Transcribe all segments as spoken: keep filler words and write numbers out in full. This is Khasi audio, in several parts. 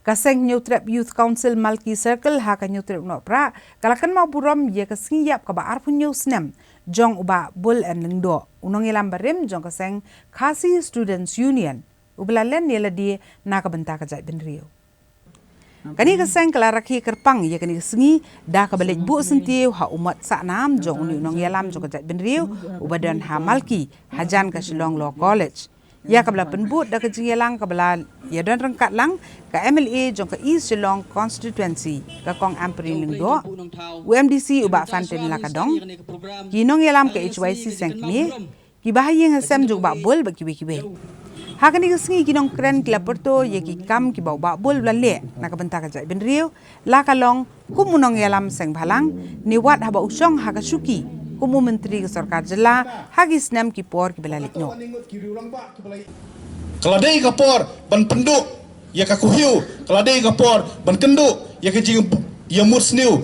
Ka seng Hynñiewtrep Youth Council Malki Circle ha ka Hynñiewtrep Nohprah ka la kynmaw burom ïa ka sngi ïap kaba arphew hynñiew snem jong u Bah Bull N Lyngdoh, u nongïalam barim jong ka seng Khasi Students Union, uba la len ïa lade na ka bynta ka jaitbynriew. Kane ka seng ka la rakhe kyrpang ïa kane ka sngi da kaba leit buh syntiew ha u mot sahnam jong une u nongïalam jong ka jaitbynriew uba don ha Malki, hajan ka Shillong Law College. Ïa kaba la pynbud da ka jingïalang kaba la ïadon ryngkat lang ka M L A jong ka East Shillong Constituency, ka Kong Ampareen Lyngdoh, u M D C u Bah Fantin Lakadong, ki nongïalam ka H Y C seng kmie, kiba ha ïing ha sem jong u Bah Bull bad kiwei kiwei. Ha kane ka sngi ki nongkren ki la pyrto ïa ki kam kiba u Bah Bull u la leh na ka bynta ka jaitbynriew, la ka long kum u nongïalam seng bhalang, ne wat haba u shong ha ka shuki kum u myntri ka sorkar jylla ha ki snem ki por kiba la leit noh. Ka la dei ka por ban pynduh ïa ka kuhiew, ka la dei ka por ban kynduh ïa ka jingïamut sniew,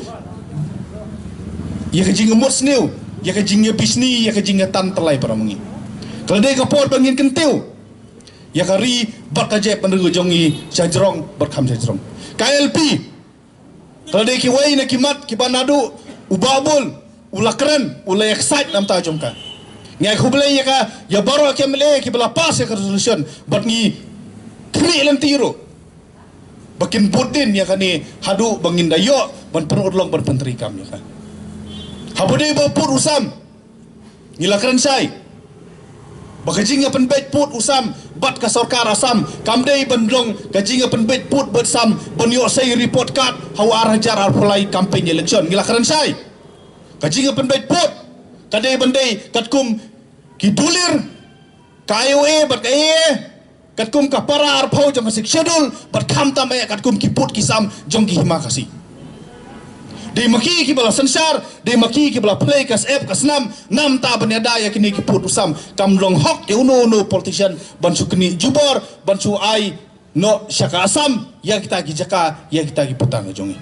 ïa ka jingïamut sniew, ïa ka jingïabishni, ïa ka jingïatan tyllai para ma ngi. Ka la dei ka por ba ngin kyntiew ïa ka ri bad ka jaitbynriew jong ngi, shajrong bad kham shajrong. Ka L P ka la dei kiwei na ki mat kiba naduh u Bah Bull u la kren, u la excite na bynta jong ka. Ngi ai khublei ïa ka, ïa baroh ki M L A kiba la pass ïa ka resolution, bad ngi khmih lynti ruh ba kin bud din ïa kane haduh ba ngin da ïoh ban pynurlong ban pyntreikam ïa ka. Haba dei ba pud u sam, ngi la kren shai ba ka jingïapynbeit pud u sam bad ka sorkar Assam kam dei ban long ka jingïapynbeit pud bad sam ban ïoh sei report card ha u ar hajar arphew lai campaign election. Ngi la kren shai ka jingïapynbeit pud ka dei ban dei katkum ki dulir, ka I O A bad ka A A, katkum ka para arphew jong ka Sixth Schedule, bad khamtam eh katkum ki pud ki sam jong ki hima Khasi. Dei ma ki kiba la synshar, dei ma ki kiba la plie ka syep ka snam, na bynta ban ïada ïa kine ki pud u sam. Kam long hok ïa uno uno politician ban shu knieh jubor, ban shu ai noh sha ka Assam ïa kita ki jaka, ïa kita ki putang ka jong ngi.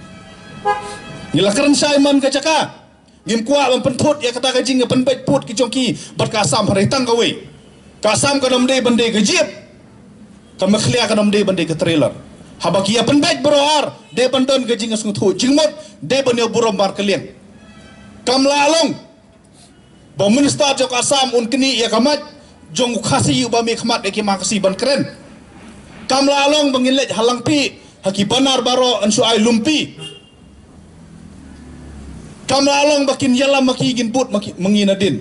Ngi la kren shai man ka jaka. Ngim kwah ban pynthut ïa kata ka jingïapynbeit pud ki jong ki bad ka Assam, hynrei tang kawei. Ka Assam kan ym dei ban dei ka jeep, ka Meghalaya kan ym dei ban dei ka trailer. Haba ki ïapynbeit baroh ar, dei ban don ka jingïasngewthuh jingmut, dei ban ïa burom markylliang. Kam lah long ba u minister jong ka Assam un knieh ïa ka mic jong u Khasi uba mihkhmat ïa ki hima Khasi ban kren. Kam lah long ba ngin leit ha Langpih ha ki banner baroh yn shu ai lumpi. Kam lah long ba kin ïalam ma ki, kin bud ma ki, ma ngi nadien.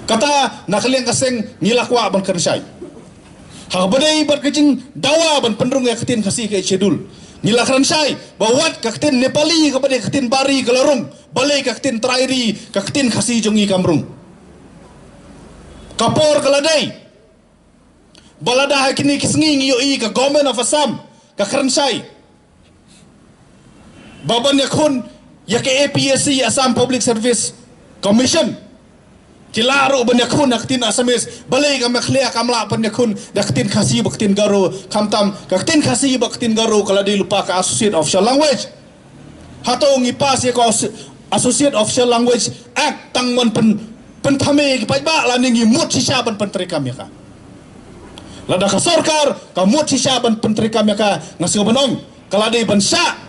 Kata na ka liang ka seng ngi la kwah ban kren shai. Haba dei bad ka jingdawa ban pynrung ïa ka ktien Khasi ka Eighth Schedule, ngi la kren shai ba wat ka ktien Nepali kaba dei ka ktien bar ri ka la rung, balei ka ktien trai ri, ka ktien Khasi jong ngi kam rung? Ka por ka la dei ba lada ha kine ki sngi ngi ïohi ka Government of Assam ka kren shai ba ban ïakhun ïa ka A P S C, Assam Public Service Commission. Ki lah ruh ban ïakhun ha ka ktien Assamese, balei ka Meghalaya kam lah ban ïakhun da ka ktien Khasi bad ka ktien Garo, khamtam ka ktien Khasi bad ka ktien Garo ka la dei lypa ka Associate Official Language. Hato ngi pass ïa ka Asso-, Associate Official Language Act tang ban pyn, pynthame ïa ki paidbah, lane ngi mut shisha ban pyntreikam ïa ka? Lada ka sorkar ka mut shisha ban pyntreikam ïa ka, nga sngew ban ong ka la dei ban shah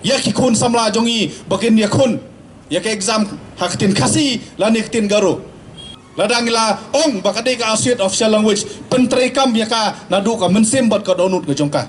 ïa ki khun samla jong ngi ba kin ïakhun ïa ka exam ha ka ktien Khasi lane ka ktien Garo. Lada ngi la ong ba ka dei ka Associate Official Language, pyntreikam ïa ka naduh ka mynsiem bad ka dohnud ka jong ka.